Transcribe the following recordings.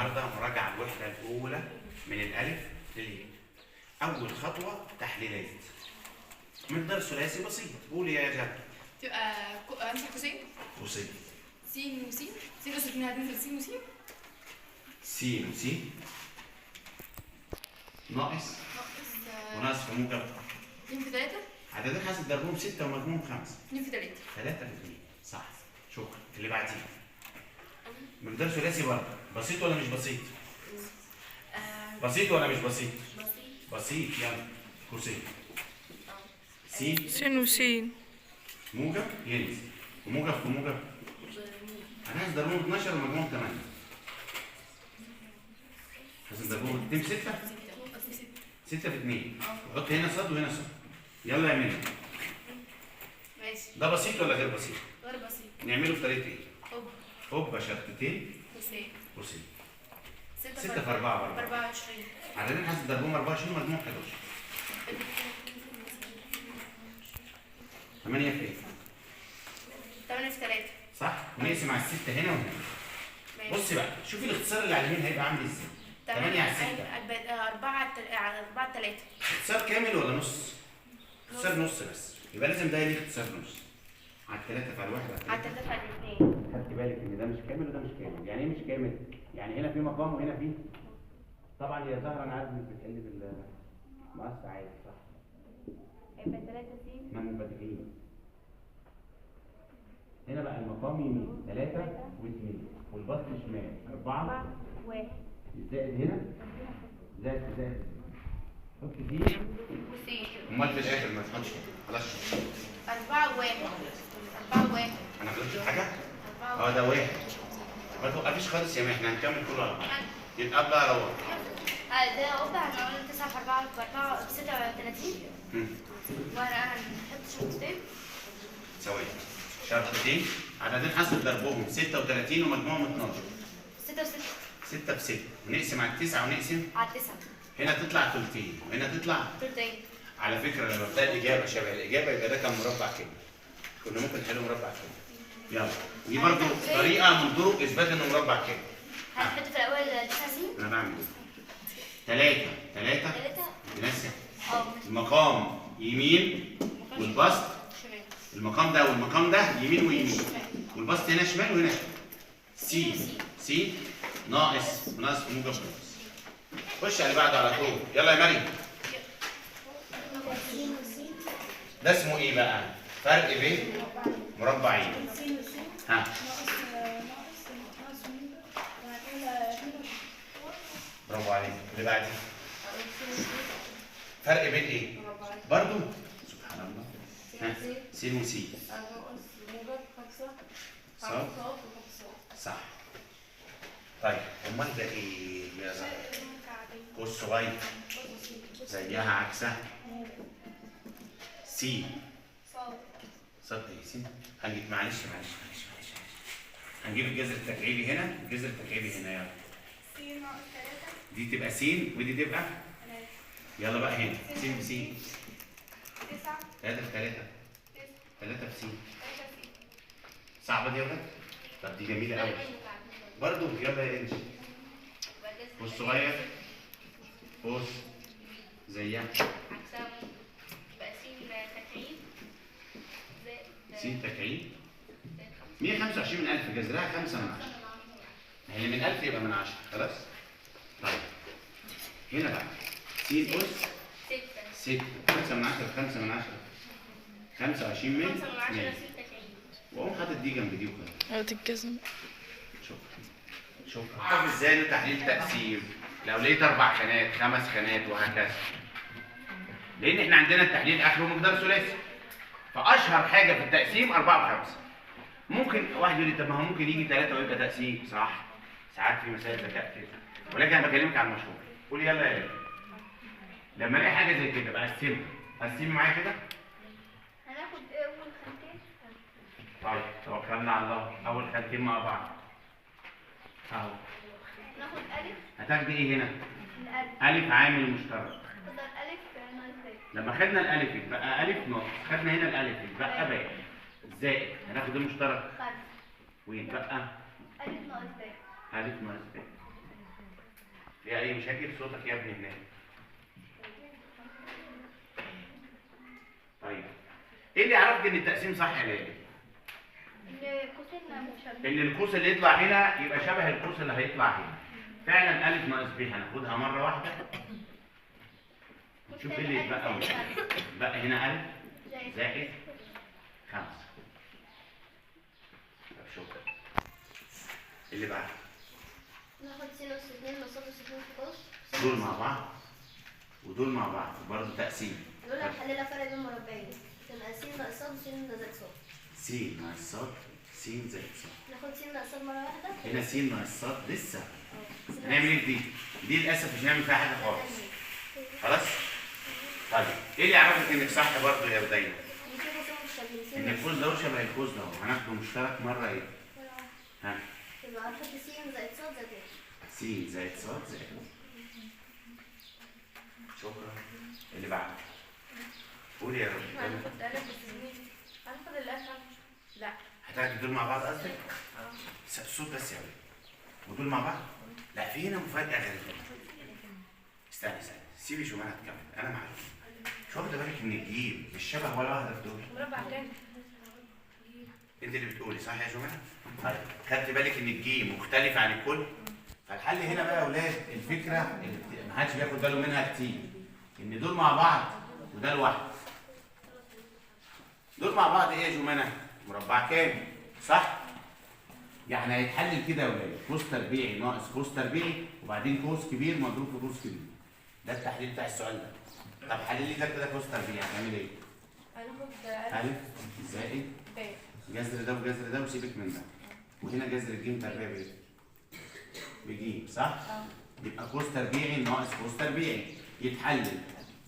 النهارده مراجعة الوحدة الأولى من الألف للياء. أول خطوة تحليلات. مقدار ثلاثي بسيط، قولي يا جدع. تبقى امسح قوسين؟ قوسين. س وس، س أس 2 هتنزل س وس. س وس ناقص وناقص في موجب 2 في 3. عددين حاصل ضربهم 6 ومجموعهم 5. 2 في 3. 3 في 2 صح. شكرا. اللي بعديه مقدار ثلاثي برضه، بسيط ولا مش بسيط؟ بسيط ولا مش بسيط؟ بسيط. بسيط. يلا قوسين. س س وس موجب ينزل وموجب في موجب. هنحسب ضربهم 12 ومجموعهم 8. حسب ضربهم 2 في 6؟ 6 في 2. وحط هنا صاد وهنا صاد. يلا يا منى. ماشي. ده بسيط ولا غير بسيط؟ غير بسيط. نعمله بطريقة ايه؟ هوب هوبا شرطتين قوسين قوسين. 6 6 في 4 ب 24. عددين حاصل ضربهم 24 ومجموعهم 11. 8 في ايه؟ 8 في 3. صح؟ ونقسم على الستة هنا وهنا. بصي بقى، شوفي الاختصار اللي على اليمين هيبقى عامل ازاي. 8 على 6. 4 على 4 3. اختصار كامل ولا نص؟ اختصار نص بس، يبقى لازم ده ليه اختصار نص. على الثلاثة فعلى الواحد على الثلاثة فعلى الاثنين. خدت بالك ان ده مش كامل وده مش كامل، يعني ايه مش كامل؟ يعني هنا في مقام وهنا في. طبعا يا زهرة انا عارف انك بتحلي بالمقص عادي صح؟ هيبقى 3 س. ما منفتحين. هنا بقى المقام يمين 3 و2 والبسط شمال 4 1 الزائد هنا زائد في زائد. حط فيه وسين. امال في الاخر ما تحطش خلاص. 4 1 4 1. انا غلطت في حاجة؟ اه ده 1. ما توقفيش خالص يا ما احنا هنكمل كله على بعض. يبقى بقى روح. ده قبة هنعمل 9 في 4 في 4 36. وهنحط شرطتين. ثواني. شرطتين عددين حاصل ضربهم 36 ومجموعهم 12. 6 و6. 6 في 6 ونقسم على التسعة ونقسم على التسعة. هنا تطلع ثلثين وهنا تطلع ثلثين. على فكرة لما بتلاقي الإجابة شبه الإجابة يبقى ده كان مربع كده. كنا ممكن نحله مربع كده. يلا دي برضه طريقة من طرق إثبات إنه مربع كده. هنحط في الأول 9 س. أنا بعمل إيه؟ 3 3 تنسى. المقام يمين والبسط شمال. المقام ده والمقام ده يمين ويمين والبسط هنا شمال وهنا شمال. س س ناقص وناقص في موجب ناقص. خش على اللي بعده على طول. يلا يا مريم. ده اسمه ايه بقى؟ فرق بين مربعين. ها برافو عليك. اللي بعديه فرق بين ايه؟ برضو سبحان الله. ها س وس صح؟ صح. طيب امال ده ايه يا زهرة؟ قوس صغير زيها عكسها س صاد ايه س. هنجيب معلش معلش معلش معلش هنجيب الجذر التكعيبي هنا الجذر التكعيبي هنا. يلا س ناقص 3 دي تبقى س ودي تبقى 3. يلا بقى هنا س في س 9 3 في 3 3 في س. 3 س. صعبة دي يا ولاد؟ طب دي جميلة قوي برضه. يلا يا انجي. قوس صغير قوس زيها عكسها يبقى س تكعيب س تكعيب 125 من 1000 جذرها 5 من 10. هي من 1000 يبقى من 10 خلاص؟ طيب هنا بقى س أس 6 6 5 من 10 5 من 10 25 من 5 من 10 100. س تكعيب. واقوم حاطط دي جنب دي وخلاص. الجزم. شكرا شكرا. اعرف ازاي انه تحليل تقسيم لو لقيت 4 خانات 5 خانات وهكذا، لان احنا عندنا التحليل اخره مقدار ثلاثي، فاشهر حاجة في التقسيم 4 و5. ممكن واحد يقول لي طب ما هو ممكن يجي 3 ويبقى تقسيم. صح، ساعات في مسائل ذكاء كده، ولكن انا بكلمك عن المشهور. قول يلا يا ليلى. لما الاقي حاجة زي كده بقسمها. قسمي معايا كده. هناخد اول خانتين. طيب توكلنا على الله. اول خانتين مع بعض اهو. ناخد الف. هتاخدي ايه هنا؟ الالف. الف عامل مشترك. تفضل الف ناقص باء. لما خدنا الالف يبقى الف ناقص، خدنا هنا الالف يبقى باء زائد، هناخد المشترك 5 ويتبقى الف ناقص باء. الف ناقص باء. فيها اي مشاكل؟ صوتك يا ابني هناك. طيب ايه اللي عرفك ان التقسيم صح يا ليلى؟ ان القوس اللي يطلع هنا يبقى شبه القوس اللي هيطلع هنا. فعلا ألف ناقص ب هناخدها مرة واحدة. نشوف ايه اللي يتبقى. بقى هنا ألف زائد 5. طب شكرا. اللي بعده ناخد س أس 2 ناقص أس 2 في قوس. دول مع بعض ودول مع بعض برضه تقسيم. دول هنحللها فرق بين مربعين، تبقى س ناقص ص س زائد ص. س ناقص ص س زائد ص. ناخد س ناقص ص مرة واحدة. هنا س ناقص ص لسه. هنعمل ايه في دي؟ دي للأسف مش هنعمل فيها حاجة خالص. خلاص؟ طيب ايه اللي عرفك انك صح برضه يا بدينا؟ ان القوس ده شبه القوس ده، هناخده مشترك مرة ايه؟ ها؟ يبقى هنحط س زائد ص زائد س زائد ص زائد. شكرا. اللي بعده قول يا رب. هناخد ألف بس 2، هناخد الألف. لا هتاخدي دول مع بعض قصدك؟ اه الصوت بس يا ولد. ودول مع بعض؟ لا في هنا مفاجأة غريبة. استني استني سيبي شومانة تكمل، أنا معاك. مش واخدة بالك إن الجيم مش شبه ولا واحدة في دول؟ مربع كام؟ أنت اللي بتقولي صح يا شومانة؟ طيب خدت بالك إن الجيم مختلف عن الكل؟ فالحل هنا بقى يا ولاد الفكرة اللي محدش بياخد باله منها كتير، إن دول مع بعض وده لوحده. دول مع بعض إيه يا جمانة؟ مربع كامل صح؟ يعني هيتحلل كده يا ولاد، قوس تربيعي ناقص قوس تربيعي وبعدين قوس كبير مضروب في قوس كبير. ده التحليل بتاع السؤال ده. طب حلل لي ده كده قوس تربيعي هتعمل ايه؟ هناخد ألف زائد جذر ده وجذر ده وسيبك من ده. وهنا جذر الجيم تربيع بايه؟ بجيم صح؟ يبقى قوس تربيعي ناقص قوس تربيعي يتحلل.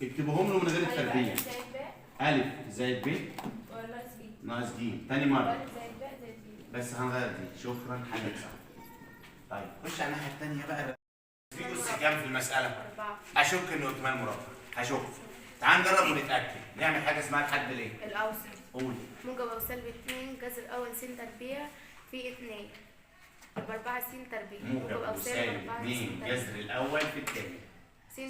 اكتبهم له من غير التربيع. ألف زائد ب ناقص ج. تاني مرة. ألف زائد ب زائد ج. بس هنغير دي. شكرا حلك صح. طيب خش على الناحية التانية بقى. في أس كام في المسألة؟ 4. أشك إنه إكمال مربع. هشك. تعال نجرب ونتأكد. نعمل حاجة اسمها الحد الإيه؟ الأوسط. قول. موجب أو سالب 2 جذر أول س تربيع في 2 يبقى 4 س تربيع. موجب أو سالب 2 جذر الأول في الثاني.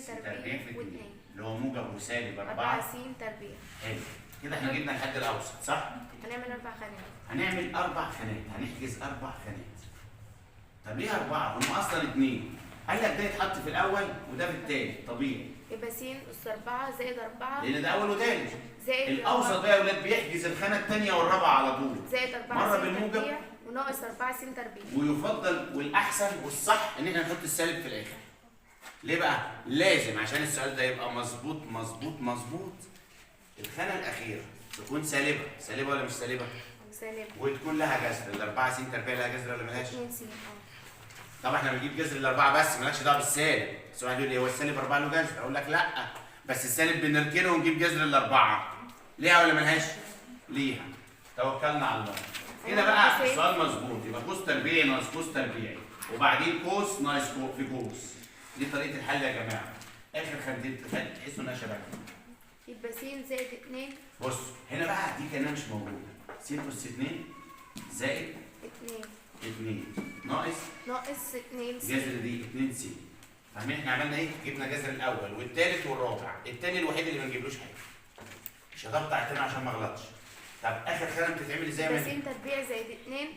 س تربيع في 2 اللي هو موجب وسالب 4 س تربيع. حلو. كده احنا جبنا الحد الاوسط صح؟ هنعمل 4 خانات. هنعمل 4 خانات، هنحجز 4 خانات. طب ليه 4؟ هم اصلا 2. قال لك ده يتحط في الاول وده في الثاني، طبيعي. يبقى س اس 4 زائد 4 لان ده اول وثالث. زائد الاوسط بقى يا ولاد بيحجز الخانة الثانية والرابعة على طول. زائد 4 مرة بالموجب وناقص 4 س تربيع. ويفضل والاحسن والصح ان احنا نحط السالب في الاخر. ليه بقى؟ لازم عشان السؤال ده يبقى مظبوط مظبوط مظبوط الخانة الأخيرة تكون سالبة، سالبة ولا مش سالبة؟ سالبة. وتكون لها جذر، الأربعة س تربيع لها جذر ولا ملهاش؟ 2 س. طبعا احنا بنجيب جذر الأربعة بس مالكش دعوة بالسالب، بس واحد يقول لي هو السالب 4 له جذر؟ أقول لك لأ، بس السالب بنركنه ونجيب جذر الأربعة. ليها ولا ملهاش؟ ليها. توكلنا على الله. كده بقى السؤال مظبوط، يبقى قوس تربيعي ناقص قوس تربيعي، وبعدين قوس ناقص في قوس. دي طريقة الحل يا جماعة. آخر خانتين تحسوا إنها شبكة. يبقى س زائد 2. بص هنا بقى دي كأنها مش موجودة. س أس 2 زائد 2 2 ناقص 2 س. جذر دي 2 س. فاهمين احنا عملنا ايه؟ جبنا جذر الأول والثالث والرابع، الثاني الوحيد اللي ما نجيبلوش حاجة. مش هضغط على الثاني عشان ما اغلطش. طب آخر خانة بتتعمل ازاي يا س تربيع زائد 2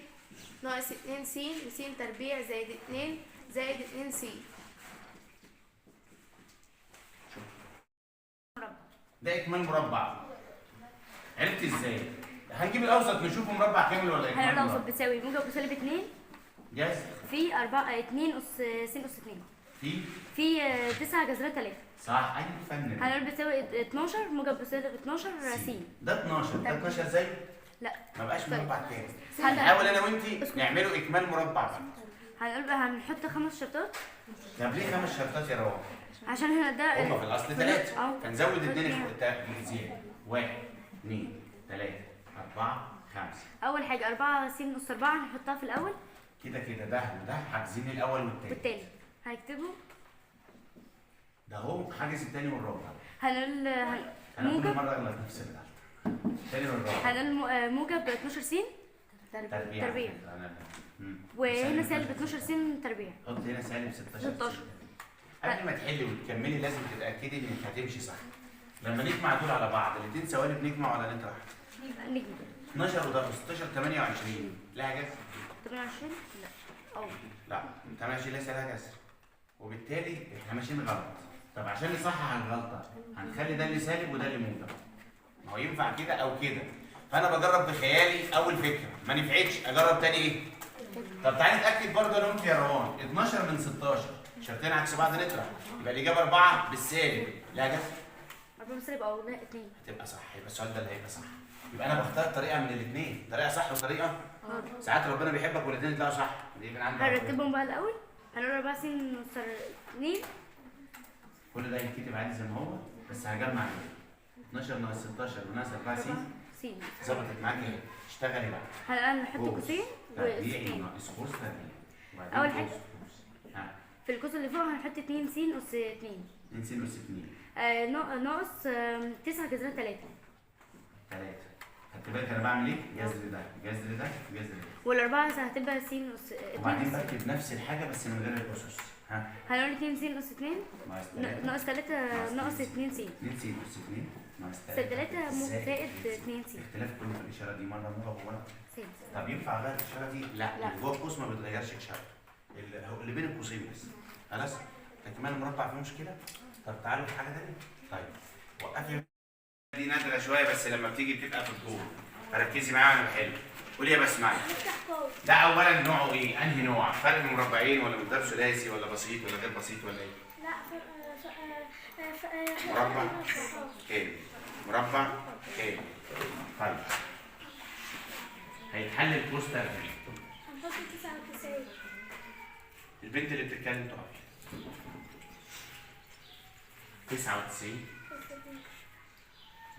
ناقص 2 س وس تربيع زائد 2 زائد 2 س. ده اكمال مربع. عرفت ازاي؟ هنجيب الاوسط نشوفه مربع كامل ولا اكمال مربع. الاوسط بتساوي موجب وسالب 2 جذر في 4 2 اس س اس 2 في 9 جذر 3. صح. اي فن. هنقول بتساوي 12 موجب وسالب 12 س. ده 12 ده 12 زي؟ لا ما بقاش مربع كامل. هنحاول انا وانت نعمله اكمال مربع. هنقول بقى هنحط 5 شرطات. طب ليه 5 شرطات يا روان؟ عشان هنا ده هما في الاصل 3 فنزود 2 زيادة. 1 2 3 4 5. اول حاجة 4 س اس 4 هنحطها في الاول كده كده، ده وده حاجزين الاول والتاني. هنكتبه ده هو حاجز التاني والرابع. هنقول انا كل مرة اغلط نفس الغلطة. التاني والرابع. هنقول موجب 12 س تربيع، وهنا سالب 12 س تربيع. حط هنا سالب 16. قبل ما تحلي وتكملي لازم تتاكدي انك هتمشي صح. لما نجمع دول على بعض الاثنين سوالب نجمع ولا نطرح؟ نجمع. 12 وده 16 28 لها جذر؟ 28؟ لا. لا 28 ليس لها جذر، وبالتالي احنا ماشيين غلط. طب عشان نصحح الغلطة هنخلي ده اللي سالب وده اللي موجب. ما هو ينفع كده او كده، فانا بجرب بخيالي اول فكرة، ما نفعتش اجرب تاني ايه؟ طب تعالي نتاكد برضه انا وانت يا روان، 12 من 16 شرطين عكس بعض نطرح، يبقى الاجابة 4 بالسالب، لها جذر؟ 4 بالسالب او لا 2 هتبقى صح، يبقى السؤال ده اللي هيبقى صح. يبقى انا بختار طريقه من الاثنين، طريقه صح وطريقه ساعات ربنا بيحبك والاثنين يطلعوا صح. دي من عند ربنا. هنرتبهم بقى الاول، هنقول 4 س 2 كل ده يتكتب عادي زي ما هو، بس هجمع 12 ناقص 16 وناقص 4 س س. ظبطت معاك اهي، اشتغلي بقى. هنحط قوسين تربيع ناقص قوس تربيع. اول حاجة في القوس اللي فوق هنحط 2 س اس 2. 2 س اس 2 ناقص 9 جذر 3. 3. خدت بالك انا بعمل ايه؟ جذر ده جذر ده جذر ده. والاربعة هتبقى س اس 2. وبعدين بكتب نفس الحاجة بس من غير الاسس. ها هنقول 2 س اس 2 ناقص 3 ناقص 2 س. 2 س اس 2 ناقص 3 3 زائد 2 س. اختلاف كله في الاشارة دي، مرة موجب ومرة س. طب ينفع اغير الاشارة دي؟ لا، اللي جوه القوس ما بيتغيرش اشارته، اللي بين القوسين بس. خلاص؟ تكمله المربع فيه مشكلة؟ طب تعالوا في حاجة ثانية. طيب وقفي، دي نادرة شوية بس لما بتيجي بتبقى في الجول، فركزي معايا وانا بحل. قولي يا بسمعي. ده اولا نوعه ايه؟ انهي نوع؟ فرق من مربعين ولا مقدار ثلاثي ولا بسيط ولا غير بسيط ولا ايه؟ لا فرق مربع كامل. مربع كامل. طيب هيتحل القوس تربيع. هنحط 99. البنت اللي بتتكلم تقف. 99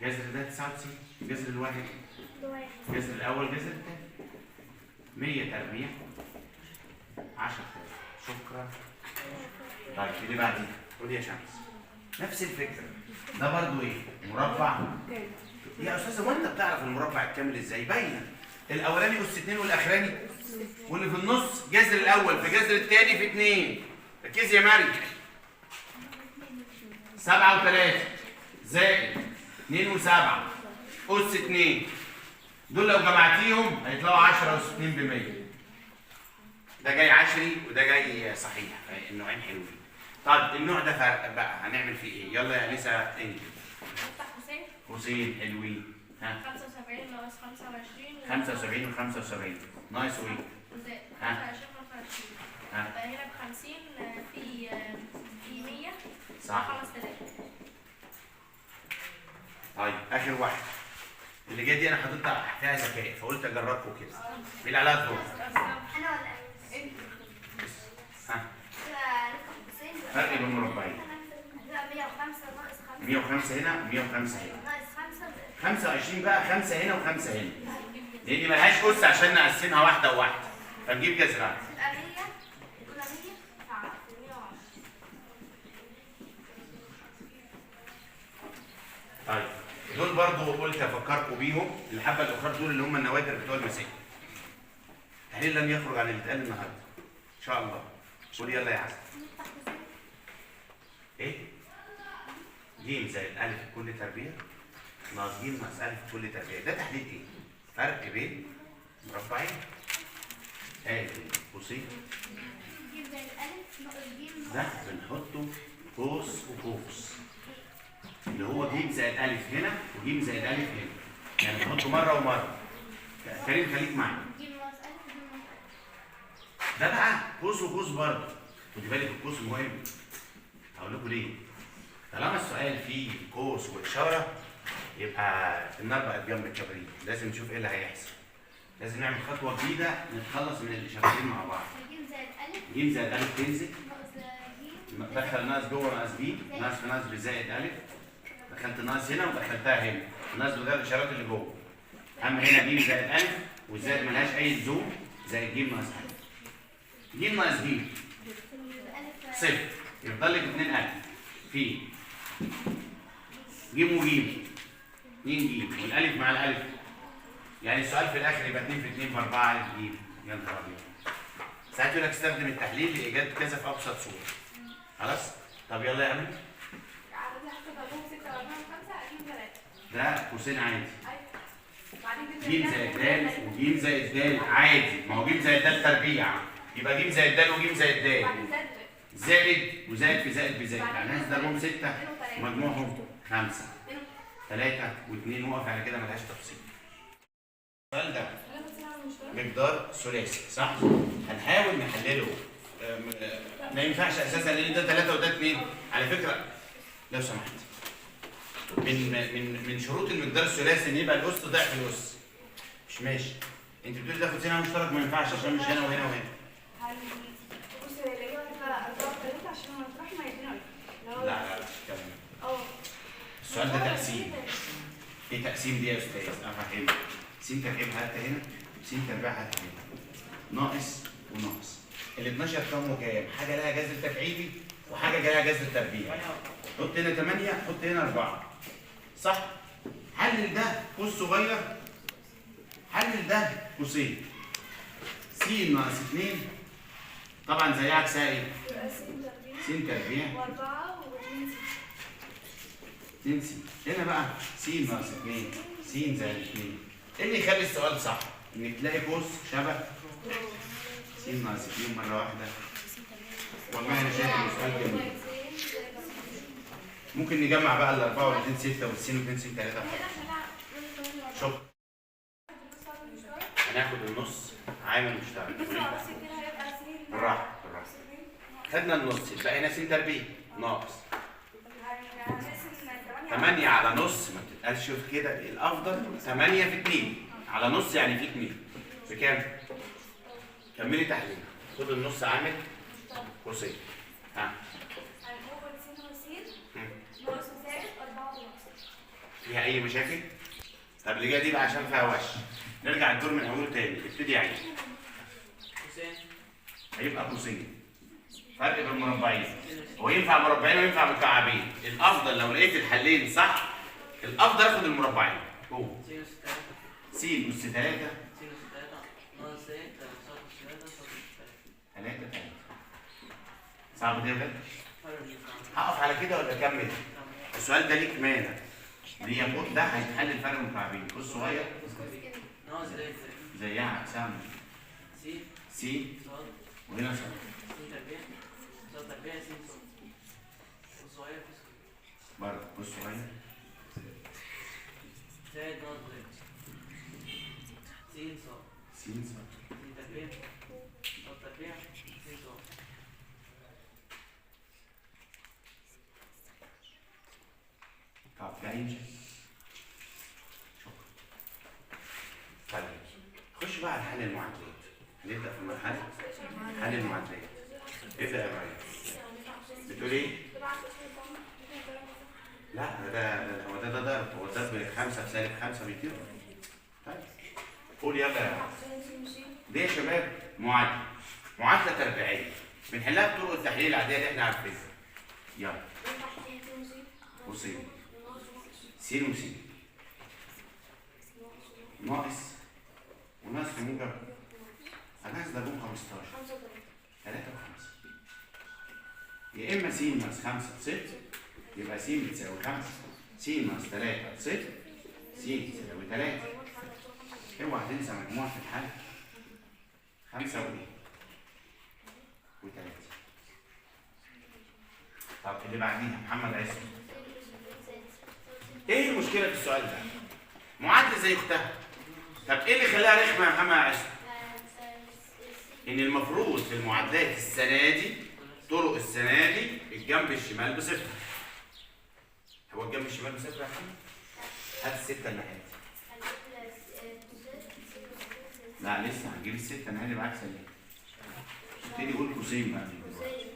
جذر ده 99، جذر الواحد جذر الاول جذر الثاني 100 تربيع 10. شكرا. طيب اللي بعديه قول يا شمس. نفس الفكرة، ده برضو ايه؟ مربع. يا استاذه وانت بتعرف المربع الكامل ازاي؟ باينة، الاولاني اس 2 والاخراني واللي في النص جذر الاول في جذر الثاني في 2. ركزي يا مريم. 7 و3 زائد 2 و7 اس 2، دول لو جمعتيهم هيطلعوا 10 اس 2 ب100. ده جاي عشري وده جاي صحيح، النوعين حلوين. طب النوع ده فرق بقى هنعمل فيه ايه؟ يلا يا انسه انجي. نفتح قوسين. قوسين حلوين. ها 75 ناقص 25 75 و75 ناقص وايه؟ زائد 25 25. ها يبقى هنا ب 50 في 100 صح 5000. طيب اخر واحدة اللي جاية دي انا حاططها فيها ذكاء فقلت اجربكم كده. مين اللي عليها الدور؟ انا ولا انت؟ ها فرق بين مربعين. هتبقى 105 ناقص 5. 105 هنا 105 هنا ناقص 5 25 بقى 5 هنا و5 هنا، لان ملهاش اس عشان نقسمها واحدة وواحدة، فنجيب جذرها. تبقى 100 الاولى 100 في 110. طيب دول برضو قلت افكركم بيهم، الحبة الاخرى دول اللي هم النوادر بتوع المسائل. التحليل لن يخرج عن اللي اتقال النهارده ان شاء الله. قول يلا يا عسل. ايه؟ ج زائد أ كل تربيع ناقص ج ناقص أ كل تربيع، ده تحليل ايه؟ فرق بين مربعين. ادي قوسين ده بنحطه قوس وقوس، اللي هو ج زائد أ هنا وج زائد أ هنا، يعني بنحطه مرة ومرة. كريم خليك معايا. ده بقى قوس وقوس برضه، خدي بالك القوس مهم. هقول لكم ليه؟ طالما السؤال فيه قوس واشاره يبقى النار بقت جنب الكبريت، لازم نشوف ايه اللي هيحصل. لازم نعمل خطوة جديدة نتخلص من الاشارتين مع بعض. ج زائد أ ج زائد أ تنزل، ناقص ج دخل ناقص جوه ناقص ج، ناقص في ناقص بزائد أ، دخلت ناقص هنا ودخلتها هنا، الناقص بتغير الاشارات اللي جوه. اما هنا ج زائد أ والزائد ملهاش اي لزوم، زائد ج ناقص أ. ج ناقص ج صفر، يفضل لك 2 أ في ج وج 2 ج والالف مع الالف، يعني السؤال في الاخر يبقى 2 في 2 في 4 الف ج. يا نهار ابيض. ساعات يقول لك استخدم التحليل لايجاد كذا في ابسط صوره. خلاص؟ طب يلا يا امل. عدد 6 و4 و5 اجيب 3. ده قوسين عادي. ج زائد د وج زائد د عادي، ما هو ج زائد د تربيع، يبقى ج زائد د وج زائد د زائد وزائد في زائد بزائد، يعني هنضربهم 6 ومجموعهم 5 3 و2، وقف على كده ملهاش تفصيل. السؤال ده مقدار ثلاثي صح؟ هنحاول نحلله. ما ينفعش اساسا لان ده 3 وده 2. على فكرة لو سمحت، من من من شروط المقدار الثلاثي ان يبقى الاس ضعف الاس. مش ماشي. انت بتقولي تاخد هنا مشترك، ما ينفعش عشان مش هنا وهنا وهنا. بص هي الاجابة هتبقى 4 و3 عشان لما نطرحهم هيدينا لا لا مش الكلام ده. السؤال ده تقسيم. ايه تقسيم دي يا استاذ؟ افهمك. س تربيع هات هنا، س تربيع هات هنا. ناقص وناقص. ال 12 كام وكام؟ حاجة لها جذر تكعيبي وحاجه لها جذر تربيع. حط هنا 8، حط هنا 4. صح؟ حلل ده قوس صغير، حلل ده قوسين. س ناقص 2 طبعا زيها عكسها ايه؟ س تربيع و4 و2 س 2 س. هنا بقى س ناقص 2 س زائد 2. ايه اللي يخلي السؤال صح؟ انك تلاقي قوس شبه س ناقص 2 مرة واحدة. والله انا شايف ان السؤال جميل. ممكن نجمع بقى الأربعة والاثنين 6 والسين واثنين س 3. شكرا. هناخد النص عامل مشترك. بالراحة بالراحة. خدنا النص يبقى هنا س تربيع ناقص 8 على نص، ما بتتقالش شوف كده، الأفضل 8 في 2 على نص يعني في 2 بكام؟ كملي تحليل. خد النص عامل قوسين. ها هنقول س وس ناقص وزائد 4 ونص. فيها أي مشاكل؟ طب اللي جاية دي بقى عشان فيها وش. نرجع الدور من أوله تاني، ابتدي عيد. قوسين هيبقى قوسين. فرق بين مربعين. هو ينفع مربعين وينفع مكعبين. الأفضل لو لقيت الحلين صح، الأفضل آخد المربعين. هو س أس 3 س أس 3 س أس 3 ناقص 3 صاد أس 3 صاد أس 3 3 3. صعب دي يا ولاد؟ هقف على كده ولا أكمل؟ السؤال ده ليك مانع. ليه يا ده هيتحل الفرق المكعبين، قوس صغير ناقص زائد زيها عكسها س س صاد وهنا صاد س تربيع صاد تربيع س صاد قوس صغير قوس برضه قوس صغير زائد ناقص زائد س صاد س صاد س تربيع صاد تربيع س صاد. طب ده يمشي. شكرا. طيب خش بقى على حل المعادلات. هنبدأ في مرحلة حل المعادلات. ابدأ يا ابراهيم. بتقول ايه؟ لا ده هو ده ضرب، هو الضرب 5 في سالب 5 بيطير. طيب قول يلا يا دي يا شباب معادلة، معادلة تربيعية بنحلها بطرق التحليل العادية اللي احنا عارفينها. يلا قوسين س وس ناقص وناقص في موجب، انا عايز ضربهم 15 3 و5. يا اما س ناقص 5 بصفر يبقى س بتساوي 5، س ناقص 3 بصفر س تساوي 3. اوعى تنسى مجموع في الحل 5 وايه؟ و3. طب اللي بعديها محمد عصمت. ايه المشكلة في السؤال ده؟ معادلة زي اختها. طب ايه اللي خلاها رخمة يا محمد عصمت؟ ان المفروض في المعادلات السنة دي، طرق السنة دي، الجنب الشمال بصفر. هو الجنب الشمال بصفر يا محمد؟ هات الستة الناحية دي. لا لسه هنجيب الستة الناحية دي بعكس ليه؟ ابتدي قول قوسين بقى من دلوقتي.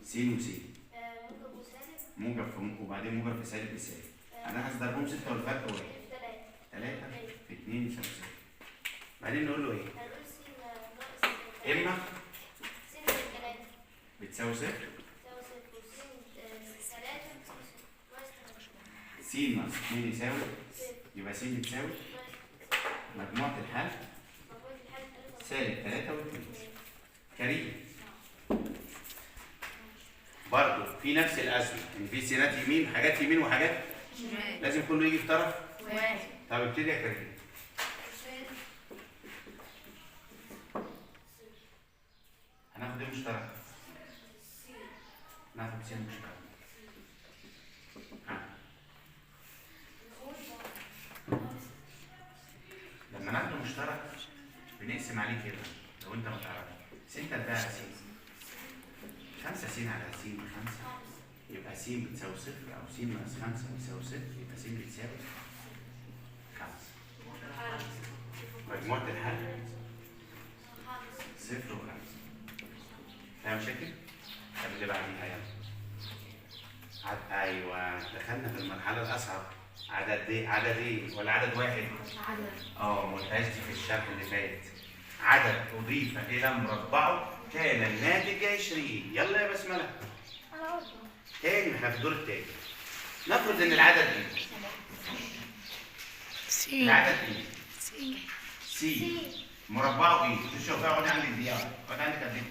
س وس موجب في موجب وبعدين موجب في سالب بسالب. انا عايز ضربهم 6 والفرق واحد. 3 في 2 يساوي 6. بعدين نقول له ايه؟ اما بتساوي صفر س ناقص 2 يساوي، يبقى س بتساوي مجموعة الحل سالب 3 و2. كريم برضه في في نفس الازمة ان في سينات يمين، حاجات يمين وحاجات شمال، لازم كله يجي في طرف واحد. طب ابتدي يا كريم. هناخد ايه مشترك؟ ناخد س مشترك. لما ناخده مشترك بنقسم عليه كده، لو انت ما تعرفش س تربيع على س 5 س على س 5، يبقى س بتساوي صفر، او س ناقص 5 بتساوي صفر، يبقى س بتساوي 5. مجموعة الحل 0 و5. فاهم مشاكل؟ طب اللي بعديها يلا. ايوه دخلنا في المرحلة الأصعب. عدد ايه؟ عدد ايه؟ ولا عدد واحد؟ عدد. ما قلتهاش دي في الشرح اللي فات. عدد أضيف إلى مربعه كان الناتج 20. يلا يا بسملة. تاني، احنا في الدور التاني. نفرض إن العدد إيه؟ سي. العدد إيه؟ سي. سي. مربعه إيه؟ شوف اقعد عندك دقيقة، اقعد عندك قد إيه؟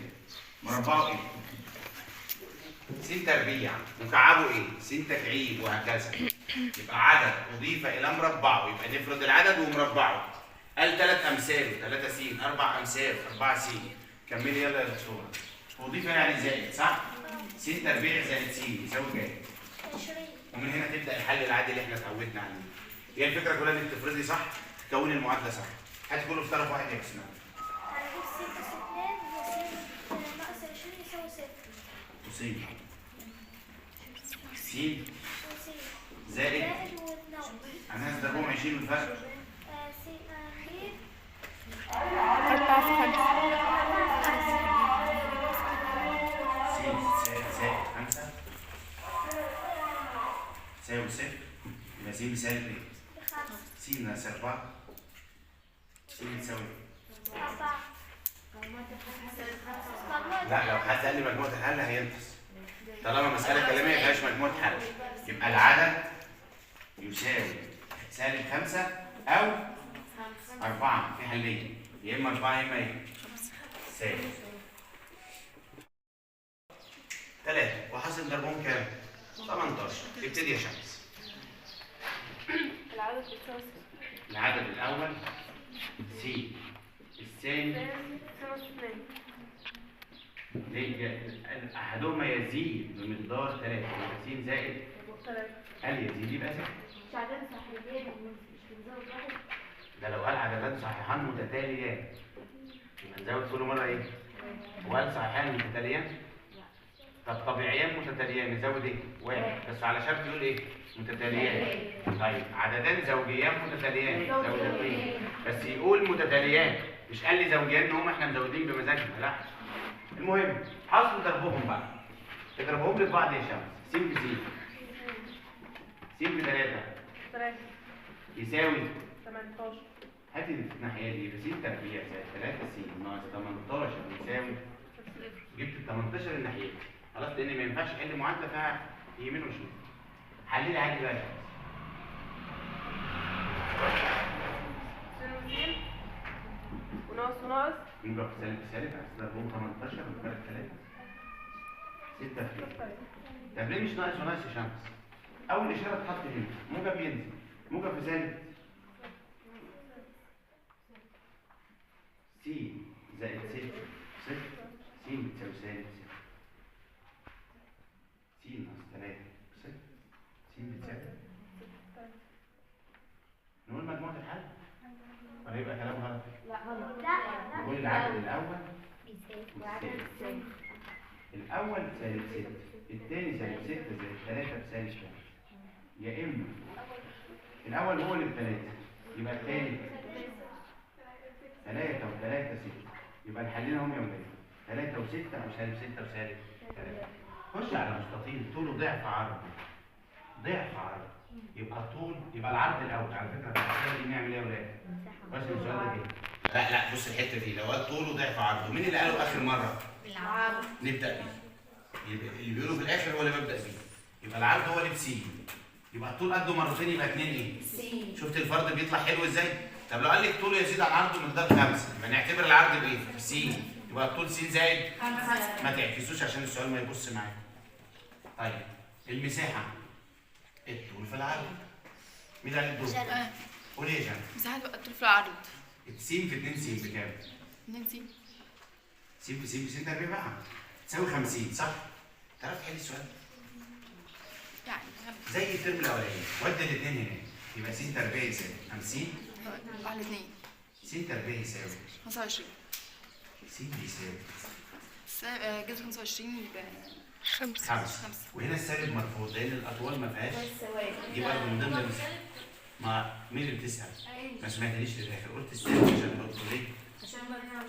مربعه إيه؟ س تربيع، مكعبه إيه؟ س تكعيب، وهكذا. يبقى عدد أضيف إلى مربعه، يبقى نفرض العدد ومربعه. قال 3 أمثاله، 3 س، 4 أمثال، 4 س. كملي يلا يا دكتورة. أضيف يعني زائد، صح؟ س تربيع زائد س يساوي كام؟ 20. ومن هنا تبدأ الحل العادي اللي احنا اتعودنا عليه. هي الفكرة كلها انك تفرضي صح، تكوني المعادلة صح. هات كله في طرف واحد يا بسمة. هنجيب س بلس 2 وس ناقص 20 يساوي 0. وس س زائد وناقص. انا هضربهم 20 والفرق. س هنجيب 4 في 5. س زائد 5 تساوي 0، يبقى س بسالب ايه؟ 5. س ناقص 4 س بتساوي 4. لا، لو حد قال لي مجموعة الحل هينقص. طالما مسألة كلامية ما فيهاش مجموعة حل، يبقى العدد يساوي سالب 5 أو 4، في حلين، يا إما 4 يا إما إيه؟ سالب 3. وحاصل ضربهم كام؟ 18. ابتدي يا شمس. العدد بيساوي س. العدد الأول س، الثاني ليه؟ أحدهما يزيد بمقدار 3، يبقى س زائد 3. قال يزيد يبقى زائد. مش عدد صحيحين مش بنزود واحد. ده لو قال عددان صحيحان متتاليان يبقى نزود كل مرة إيه؟ هو قال صحيحان متتاليان؟ طب طبيعيان متتاليان نزود إيه؟ واحد، بس على شرط يقول إيه؟ متتاليان. طيب عددان زوجيان متتاليان زود 2، بس يقول متتاليان، مش قال لي زوجيان إن هم إحنا مزودين بمزاجنا، لا. المهم حاصل ضربهم بقى، تضربهم لي بعض يا شمس. س في س، س في 3 3 يساوي 18. هاتي الناحية دي، يبقى س تربيع زائد 3 س ناقص 18 يساوي، جبت ال 18 الناحية دي خلاص، لأن ما ينفعش أحل معادلة فيها يمين وشمال. حللي عادي بقى يا شمس. س وس وناقص وناقص موجب في سالب في سالب، هتضربهم 18 والفرق 3 6 في 3. طب ليه مش ناقص وناقص يا شمس؟ أول إشارة تتحط هنا، موجب ينزل، موجب في سالب س زائد 6 صفر، س بتساوي سالب 6، س ناقص 3 صفر، س بتساوي. نقول مجموعة الحل؟ ولا يبقى كلام غلط؟ لا غلط. لا. نقول العدد الأول والثاني. الأول سالب 6، الثاني سالب 6 زائد 3 بسالب 3. يا إما الأول هو اللي ب3، يبقى الثاني 3 و3 6، يبقى الحلين هم يا ولاد 3 و6 أو سالب 6 وسالب 3. خش على مستطيل طوله ضعف عرضه، ضعف عرضه، يبقى الطول، يبقى العرض الأول. على فكرة في المسألة دي نعمل إيه يا ولاد؟ بس السؤال ده كده. لا لا، بص الحتة دي لو قال طوله ضعف عرضه، مين اللي قاله آخر مرة؟ العرض. نبدأ بيه. يبقى اللي بيقوله في الآخر هو اللي ببدأ بيه. يبقى العرض هو اللي بسي، يبقى الطول قده مرتين، يبقى 2 إيه؟ س. شفت الفرد بيطلع حلو إزاي؟ طب لو قال لك طوله يزيد عن عرضه مقدار 5، يبقى نعتبر العرض بإيه؟ س، يبقى الطول س زائد 5. ما تعكسوش عشان السؤال ما يبص معاك. طيب المساحة الطول في العرض. مين اللي عليه الدور؟ قولي يا جنى. مساحة الطول في العرض. س في 2 س بكام؟ 2 س. س في س في س تربيع بقى تساوي 50 صح؟ تعرف تحلي السؤال؟ يعني زي الترم الاولاني، ودي الاثنين هناك يبقى س تربيع يساوي 50 على 2. س تربيع يساوي 25. س بيساوي جذر 25 يبقى 5. وهنا السالب مرفوض لان الاطوال ما فيهاش، دي برضه من ضمن المسائل. ما مين اللي بتسال؟ ما سمعتنيش للاخر، قلت السالب عشان احطه ليه؟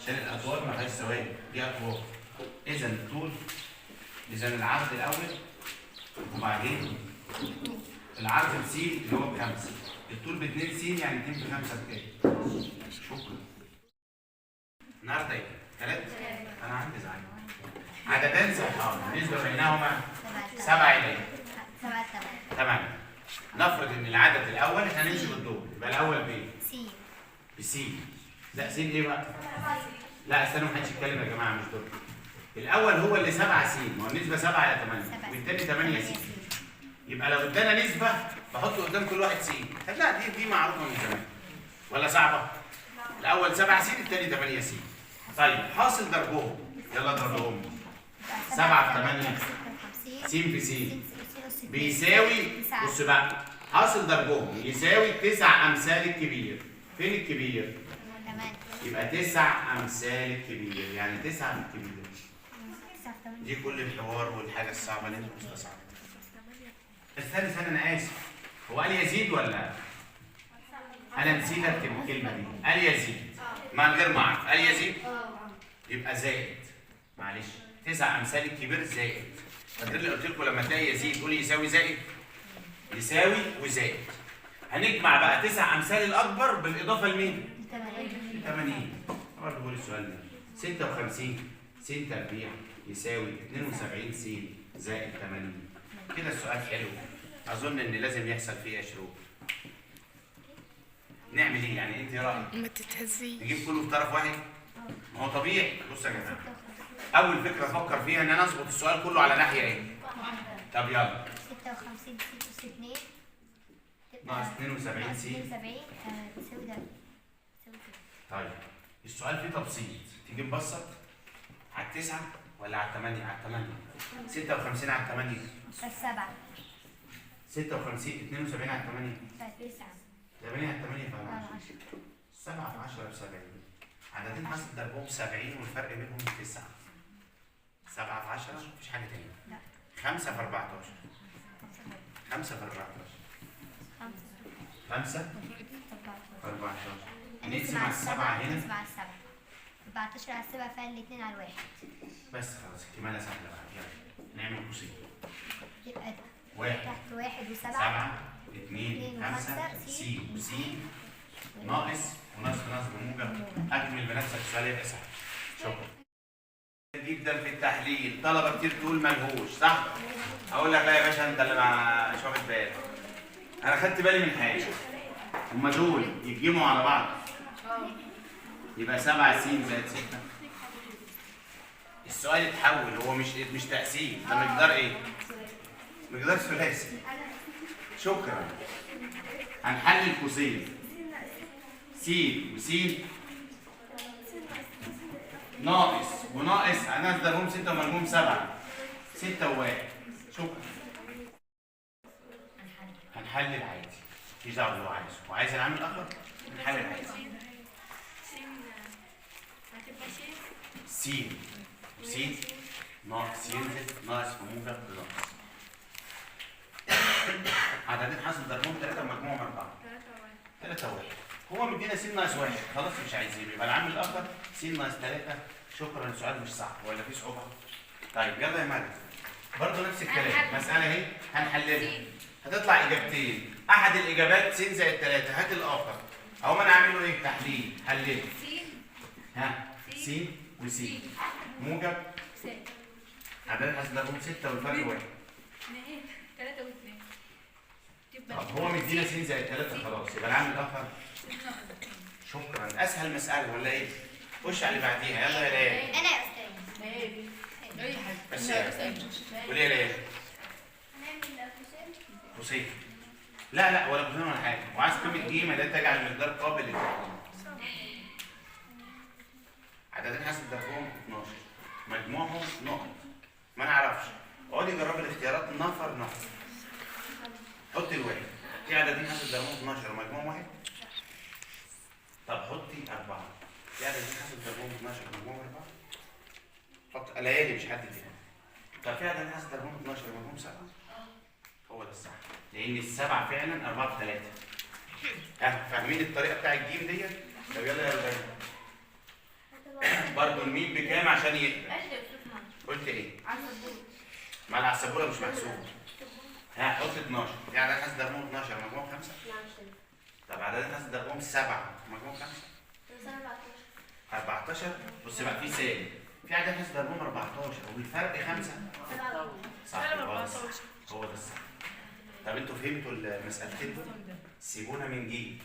عشان الاطوال ما فيهاش سوالب، دي اطوال. اذا الطول، اذا العرض الاول وبعدين العرض بس اللي هو ب5، الطول ب 2 س يعني 2 في 5 بكام؟ شكرا. النهارده ايه؟ 3؟ انا عندي زعل. عددان صحيحان النسبة بينهما 7 إلى 7 8. نفرض ان العدد الاول، احنا هنمشي بالدور، يبقى الاول بايه؟ س. بس. لا س ايه بقى؟ لا استنوا محدش يتكلم يا جماعة، مش دور. الاول هو اللي 7 س، ما هو النسبة 7 إلى 8 والتاني 8 س. يبقى لو ادانا نسبه بحط قدام كل واحد س. لا دي معروفة من زمان ولا صعبة؟ الاول 7 س التاني 8 س. طيب حاصل ضربهم، يلا ضربهم 7 في 8 س في س بيساوي، بص بقى حاصل ضربهم يساوي 9 امثال الكبير. فين الكبير؟ يبقى 9 امثال الكبير، يعني 9 في الكبير. دي كل الحوار والحاجة الصعبة اللي انتوا مستصعبينها. استنى استنى انا اسف، هو قال يزيد ولا؟ انا نسيت اكتب الكلمة دي، قال يزيد من غير ما اعرف، قال يزيد يبقى زائد، معلش 9 امثال الكبير زائد. فاكرين اللي قلت لكم لما تلاقي يزيد قولي يساوي زائد؟ يساوي وزائد. هنجمع بقى 9 امثال الاكبر بالاضافة لمين؟ 80. برضه بقول السؤال ده 56 س تربيع يساوي 72 س زائد 80. كده السؤال حلو، اظن ان لازم يحصل فيه يا شروق. نعمل ايه يعني؟ انت رايك؟ ما تتهزيش، نجيب كله في طرف واحد؟ ما هو طبيعي. بص يا جماعة، اول فكرة افكر فيها ان انا اظبط السؤال كله على ناحية ايه؟ طب يلا 56 س 2 ناقص 72 س 72 تساوي ده. طيب السؤال فيه تبسيط، تيجي نبسط على 9 ولا على 8؟ على 8. 56 على 8 7. 56 72 على 8 9. 8 على 8 في 10. 7 في 10 ب 70. عددين حاصل ضربهم 70 والفرق بينهم 9. 7 في 10 مفيش حاجة تاني. لا. 5 في 14. 5 في 14. 5 في 14. نقسم على 7 هنا. نقسم على 7. 14 على 7 فيها الاثنين على الواحد. بس خلاص الكمالة سهلة بقى، يلا نعمل قوسين. يبقى 1 تحت 1 و7 7 2 5 س وس ناقص وناقص ناقص بموجب. اكمل بنفسك السؤال يبقى سهل. شكرا جدا في التحليل، طلبه كتير تقول ملهوش صح؟ اقول لك لا يا باشا، انت اللي مش واخد بالك. انا خدت بالي من حاجة، هما دول يتجمعوا على بعض يبقى 7 س زائد 6. السؤال اتحول، هو مش تقسيم، ده مقدار ايه؟ مقدار ثلاثي. شكرا. هنحلل قوسين س وس ناقص وناقص، هنضربهم 6 ومجموعهم 7، 6 و1. شكرا. هنحلل عادي، مفيش دعوه باللي هو عايزه، وعايز العامل الاخر هنحلل عادي. س وس ناقص ينزل ناقص في موجب بناقص. عددين حاصل ضربهم 3 ومجموعهم 4. 3 و1. هو مدينا س ناقص 1، خلاص مش عايزينه، يبقى العامل الاخر س ناقص 3. شكرا، السؤال مش صعب ولا فيه صعوبة؟ طيب يلا يا مريم، برضه نفس الكلام، مسألة اهي هنحللها، هتطلع اجابتين، احد الاجابات س زائد 3، هات الاخر. اهو انا عامله ايه؟ تحليل، حللت. ها س وس موجب عدد حاصل ضربهم 6 والفرق 1. 2 3 و2. طب هو مدينا س زائد 3 خلاص، يبقى العامل الاخر. شكرا، اسهل مسألة ولا ايه؟ خش على اللي بعديها، يلا يا ليالي. انا يا استاذ. اي حاجة بس يا قولي يا ليالي. قوسين. لا لا ولا قوسين ولا حاجة، وعايز قيمة ج لا تجعل المقدار قابل للتحليل. عددين حاصل ضربهم 12 مجموعهم نقط ما نعرفش. اقعدي جربي الاختيارات نفر نفر. حطي الواحد، في عددين حاصل ضربهم 12 ومجموعهم واحد؟ طب حطي 4، في عددين حاصل ضربهم 12 ومجموعهم 4؟ حط ليالي مش حد تاني. طب في عددين حاصل ضربهم 12 ومجموعهم 7؟ هو ده الصح، لأن السبعة فعلا 4 في 3. ها فاهمين الطريقة بتاع الجيم ديت؟ طب يلا يا رجاله. برضه الميم بكام عشان يقبل؟ قلت ايه؟ ما على السبوره مش محسوب. ها حط 12، في عدد حاصل ضربهم 12 مجموعهم 5؟ لا مش تمام. طب عدد حاصل ضربهم 7 مجموعهم 5؟ 14. بص بقى في سالب، في عدد حاصل ضربهم 14 والفرق 5. صح، هو ده الصح. طب انتوا فهمتوا المسألتين دول؟ سيبونا من جيم.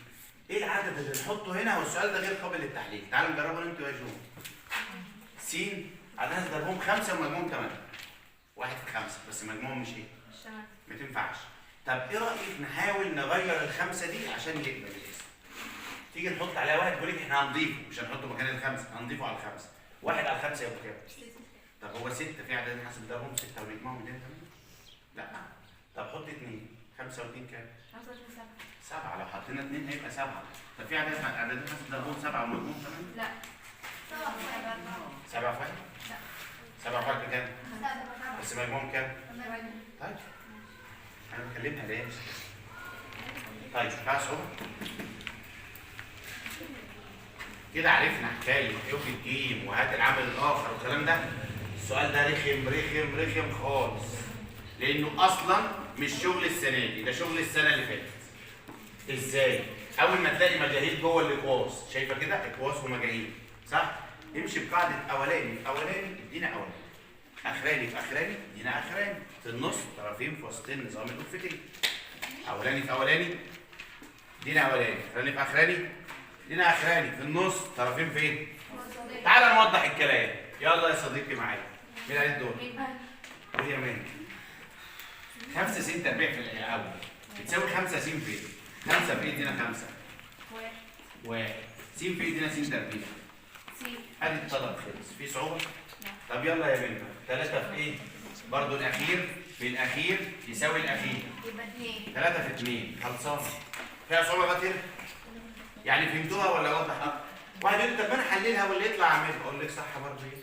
ايه العدد اللي نحطه هنا؟ والسؤال ده غير قابل للتحليل، تعالوا نجربه انتوا يا جو. س عدد حاصل ضربهم 5 ومجموعهم 8. 1 في 5 بس مجموعهم مش ايه؟ ما تنفعش. طب ايه رايك نحاول نغير الخمسة دي عشان يقبل الاسم؟ تيجي نحط عليها واحد، بيقول لك احنا هنضيفه، مش هنحطه مكان الخمسة، هنضيفه على الخمسة. 1 على 5 يبقى كام؟ طب هو 6، في عددين حاصل ضربهم 6 ومجموعهم 2 8؟ لا. طب حط 2، 5 و2 كام؟ 5 و2 7. 7، لو حطينا 2 هيبقى 7. طب في عددين حاصل ضربهم 7 ومجموعهم 8؟ لا. 7 في 1؟ لا. 7 في 1 بكام؟ 7. بس مجموعهم كام؟ 8. طيب انا بكلمها ليه؟ طيب فيها صعوبة؟ كده عرفنا حكاية اوجد جيم وهات العامل الآخر والكلام ده. السؤال ده رخم رخم رخم خالص، لأنه أصلاً مش شغل السنة دي، ده شغل السنة اللي فاتت. إزاي؟ أول ما تلاقي مجاهيل جوه الإقواس، شايفة كده؟ إقواس ومجاهيل، صح؟ امشي بقاعدة أولاني في أولاني ادينا أولاني، أخراني في أخراني ادينا أخراني، في النص طرفين في وسطين نظام الأفتين. أولاني في أولاني ادينا أولاني، أخراني في أخراني ادينا أخراني، في النص طرفين فين؟ تعالى نوضح الكلام، يلا يا صديقي معايا. مين عليه الدور؟ قول يا مان. 5 س تربيع في الأول بتساوي 5 س فين؟ 5 في ادينا 5 1 س في ادينا س تربيع. ادي الطلب خلص، في صعوبة؟ طب يلا يا بنت، 3 في ايه؟ برضه الأخير في الأخير يساوي الأخير. يبقى 2. 3 في 2 خلصانة. فيها صعوبة بقى هنا؟ يعني فهمتوها ولا أوضح أكتر؟ واحد يقول لي طب ما أنا أحللها واللي يطلع أعملها، أقول لك صح برضه إيه؟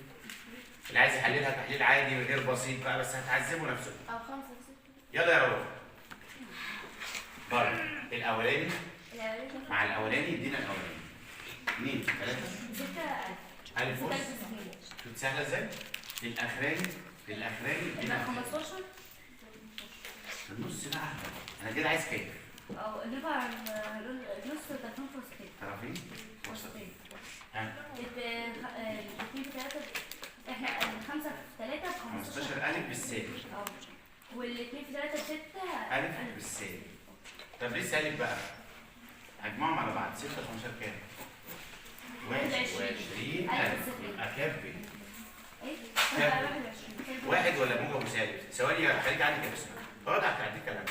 اللي عايز يحللها تحليل عادي غير بسيط بقى، بس هتعذبوا نفسكم. أو 5 في 6. يلا يا روان. برضه الأولاني مع الأولاني يدينا الأولاني. 2 3 6 ألف ونص. شفت سهلة إزاي؟ الأخراني الأخراني يدينا 15 في النص بقى. أنا كده عايز كام؟ أو نبقى نص طرفين في وسطين. طرفين وسطين. ها؟ 2 في 3، احنا 5 في 3 ب 15 ألف بالسالب. اه والاثنين في 3 6 ألف بالسالب. طب ليه سالب بقى؟ هجمعهم على بعض 6 15 كام؟ 21 ألف. يبقى كام فين؟ ايه؟ كام؟ 21. واحد ولا موجب وسالب؟ ثواني خليك عندك يا بسمة. اقعد على الكلام.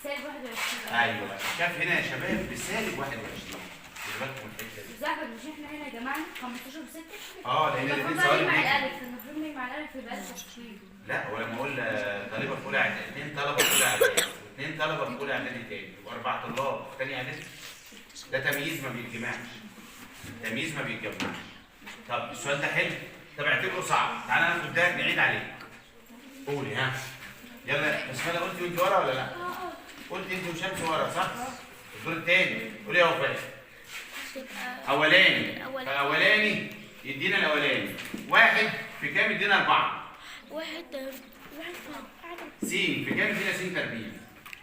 سالب 21. ايوه كاف هنا يا شباب بسالب 21. خلي بالكم من الحتة دي. زحمة مش احنا هنا يا جماعة 15 و6؟ اه لان الاثنين المفروض سوالب مع نيجي. الالف، المفروض مع الالف يبقى 1020. لا ولما اقول طالبه في اولى اعدادي، اثنين طلبه في اولى اعدادي، واثنين طلبه في اولى اعدادي تاني، واربع طلاب في تاني اعدادي. ده تمييز ما بيتجمعش. تمييز ما بيتجمعش. طب السؤال ده حلو، طب اعتبره صعب، تعالى ناخد ده نعيد عليه. قولي ها. يلا بسملة قلتي وانت ورا ولا لا؟ قلتي انت وشمس ورا صح؟ الدور التاني، قولي يا وفاء. اولاني، فاولاني يدينا الاولاني، واحد في كام يدينا 4؟ واحد واحد في س في كام يدينا س تربيع؟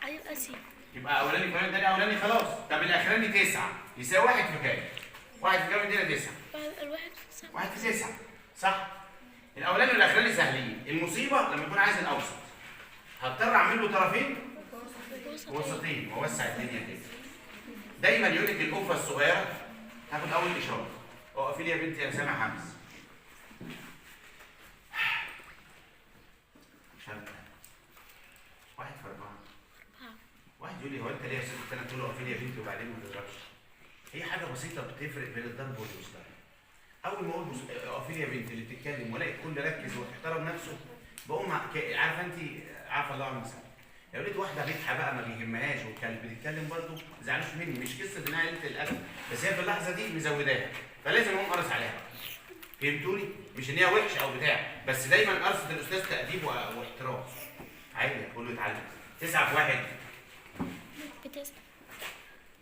هيبقى س. يبقى اولاني في تاني اولاني خلاص. طب الاخراني 9 يساوي 1 في كام؟ 1 في كام يدينا 9؟ الواحد في 7. 1 في 9 صح؟ الاولاني والاخراني سهلين، المصيبة لما يكون عايز الاوسط. هضطر اعمل له طرفين وسطين واوسع الدنيا كده. دايما يقول لك القفه الصغيرة تاخد اول اشارة. اقفي لي يا بنتي انا سامع همس. اشارة 1 في 4 ليه يا استاذ التاني تقول له اقفلي يا بنتي وبعدين ما تضربش؟ هي حاجة بسيطة بتفرق بين الضرب والمصطلح. اول ما اقول اقفلي يا بنتي اللي بتتكلم والاقي الكل ركز واحترم نفسه، بقوم عارفه انت، عارفه الله عنه مثلا. لو لقيت واحدة بيتها بقى ما بيهمهاش وكانت بتتكلم برضه، ما تزعلوش مني، مش قصة انها قلة الادب، بس هي في اللحظة دي مزوداها، فلازم اقوم قرص عليها. فهمتوني؟ مش ان هي وحشة او بتاع، بس دايما قرصة الاستاذ تاديب واحترام. عادي كله يتعلم. 9 في 1 بتسعة.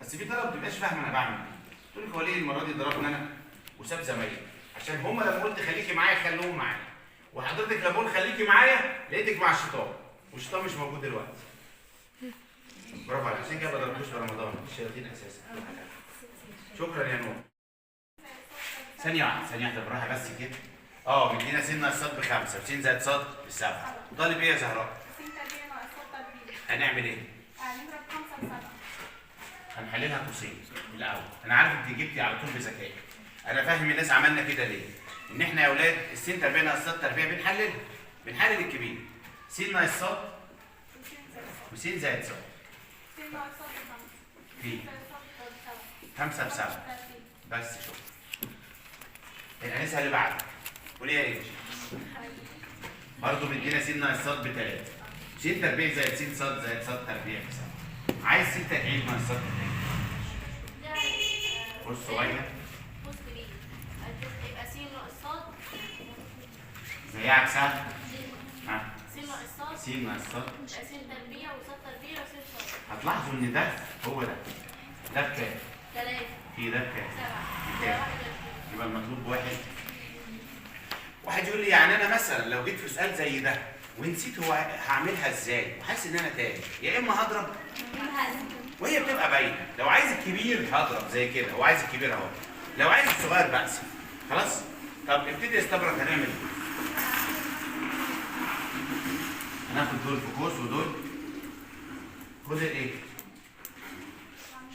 بس في طلبه ما بتبقاش فاهمه انا بعمل ايه. تقول لك هو ليه المرة دي ضربني انا وساب زمايلي؟ عشان هما لما قلت خليكي معايا خلوهم معايا. وحضرتك لما قلت خليكي معايا لقيتك مع الشيطان، والشيطان مش موجود دلوقتي. برافو عليك، عشان كده ما ضربتوش في رمضان، الشياطين اساسا. شكرا يا نور. ثانية واحدة، ثانية واحدة بالراحة بس كده. مدينا س ناقص ص ب5 وس زائد ص ب7. طالب ايه يا زهراء؟ س تربيع ناقص ص تربيع. هنعمل ايه؟ هنضرب 5 في 7. هنحللها قوسين الاول. انا عارف انت جبتي على طول بذكائك. انا فاهم الناس عملنا كده ليه؟ ان احنا يا اولاد السين تربيع ناقص ص تربيع بنحللها. بنحلل الكبير. س ناقص ص وس زائد ص. س ناقص ص ب5. في 5 في 7. بس شكرا. الانسة اللي بعدك قولي يا انجي. برضه مدينا س ناقص ص ب3. س تربيع زائد س ص زائد ص تربيع ب7. عايز س تكعيب ناقص ص تكعيب. قوس صغير. قوس كبير. يبقى س ناقص ص زي عكسها. ها س ناقص ص س ناقص ص يبقى س تربيع وص تربيع وس ص. هتلاحظوا ان ده هو ده. ده بكام؟ 3 في ده بكام؟ 7 بكام؟ يبقى المطلوب بواحد. واحد يقول لي يعني انا مثلا لو جيت في سؤال زي ده ونسيت هو هعملها ازاي وحاسس ان انا تايه، يا اما هضرب وهي بتبقى باينة، لو عايز الكبير هضرب زي كده، هو عايز الكبير اهو، لو عايز الصغير بقسم. خلاص؟ طب ابتدي استبرك. هنعمل ايه؟ هناخد دول في قوس ودول خد الايه؟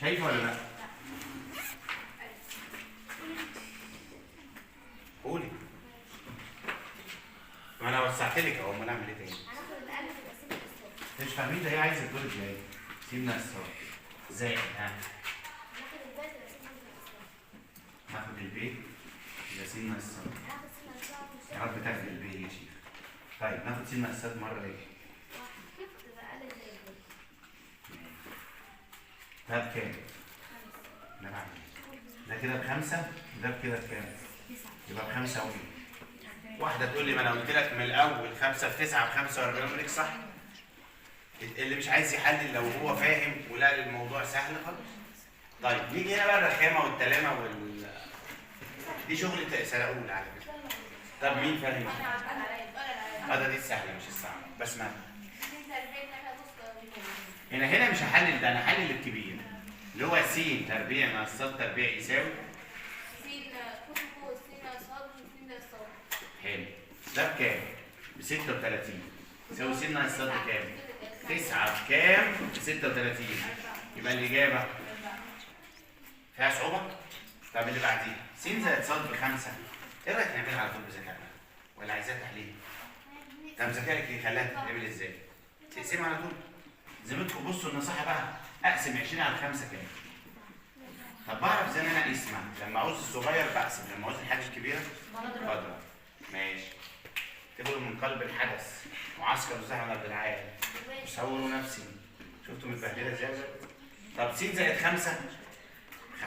شايفه ولا لا؟ قولي. ما انا وسعت لك اهو، امال اعمل ايه تاني؟ هناخد الألف يبقى س ناقص ص. انت مش فاهمين ده هي عايزه الدور ازاي؟ س ناقص ص زائد ها هناخد الباقي يبقى س ناقص ص. هاخد البي يبقى س ناقص ص. هناخد س ناقص ص. يا رب تاخد البي يا شيخ. طيب ناخد س ناقص ص مرة ايه؟ تبقى ألف زائد ب. ده بكام؟ انا بعمل ايه؟ ده كده ب5، ده بكده بكام؟ يبقى ب5 وايه؟ واحدة تقول لي ما انا قلت لك من الأول 5 في 9 ب45، أقول لك صح. اللي مش عايز يحلل لو هو فاهم ولا الموضوع سهل خالص. طيب نيجي هنا بقى الرخامة والتلامة وال دي شغلة سنة أولى على فكرة. طب مين فاهم؟ ده دي السهلة مش الصعبة، بس ما هنا مش هحلل ده، أنا هحلل الكبير اللي هو س تربيع ناقص ص تربيع يساوي س قوس قوس س ناقص ص وس ناقص ص. حلو. ده بكام؟ ب 36 يساوي س ناقص ص بكام؟ 9 بكام؟ ب 36. يبقى الإجابة فيها صعوبة؟ طب اللي بعديها س زائد ص ب5، إيه رأيك نعملها على طول بذكائنا؟ ولا عايزاها تحليل؟ طب ذكائك يخليها تتعمل إزاي؟ تقسمها على طول. زميلكم بصوا النصيحة بقى، أقسم 20 على 5 كام؟ طب بعرف إزاي إن أنا أقسمها؟ لما أعوز الصغير بقسم، لما أعوز الحاجة الكبيرة بضرب. ماشي. تقولوا من قلب الحدث، معسكر زحمة عبد العال، وصوروا نفسي. شفتوا متبهدلة ازاي؟ طب س زائد 5 5،